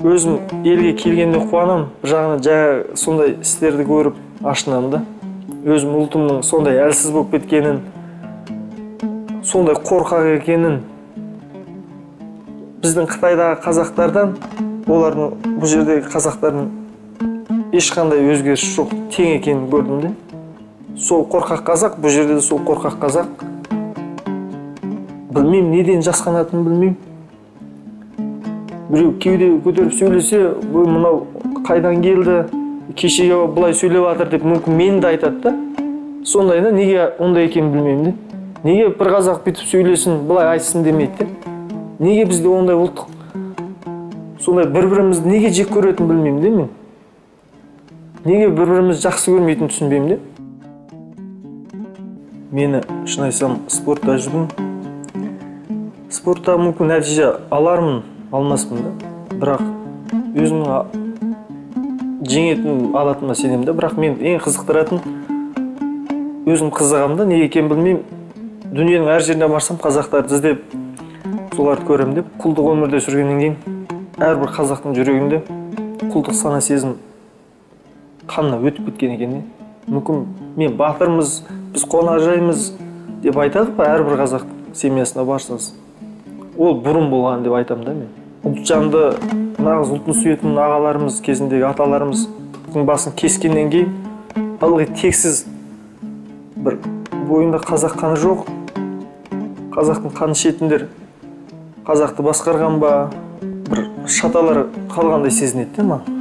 Өзім елге келгенде қуанамын, бір жағынан жаңа сондай істерді көріп ашынамын да. Өзім ұлтымның сондай әлсіз болып кеткенін, сондай қорқақ екенін, біздің Қытайдағы қазақтардан, олардың бұл жердегі қазақтардың ешқандай өзгеріс жоқ, тең екенін көрдім де. Сол қорқақ қазақ, бұл жерде де сол қорқақ қазақ. Білмеймін, неден жасқанатынын білмеймін. Біреу кеуде көтеріп сөйлесе, ой, мынау қайдан келді, кешегі былай сөйлеп жатыр деп мүмкін мені де айтады да. Сондай да, неге ондай екенін білмеймін де. Неге бір қазақ бүйтіп сөйлесін, былай айтсын демейді де. Неге бізде ондай ұлттық, сондай бір-бірімізді неге жек көретінін білмеймін де мен. Неге бір-бірімізді жақсы көрмейтінін түсінбеймін де. Мені, шын айтсам, спортта жүрмін. Спортта мүмкін нәтиже алармын, алмаспын да. Бірақ өзімнің жеңетін алатыныма сенемін да. Бірақ мен ең қызықтыратын, өзім қызығамын да, неге екенін білмеймін. Дүниенің әр жеріне барсам қазақтарды іздеп, соларды көремін деп. Құлдық өмірде сүргеннен кейін әрбір қазақтың жүрегінде құлдық сана сезім қанына өтіп кеткен екен. Мүмкін мен батырмыз, біз қонақжаймыз деп айтады ғой әрбір қазақ семьясына барсаңыз. Ол бұрын болған деп айтамын да мен. Ұлтжанды, нағыз ұлтын сүйетін ағаларымыз, кезіндегі аталарымыздың басын кескеннен кейін ылғи тексіз бір бойында қазақ қаны жоқ, қазақтың қаны ішетіндер қазақты басқарған ба, бір шаталар қалғандай сезінеді де маған.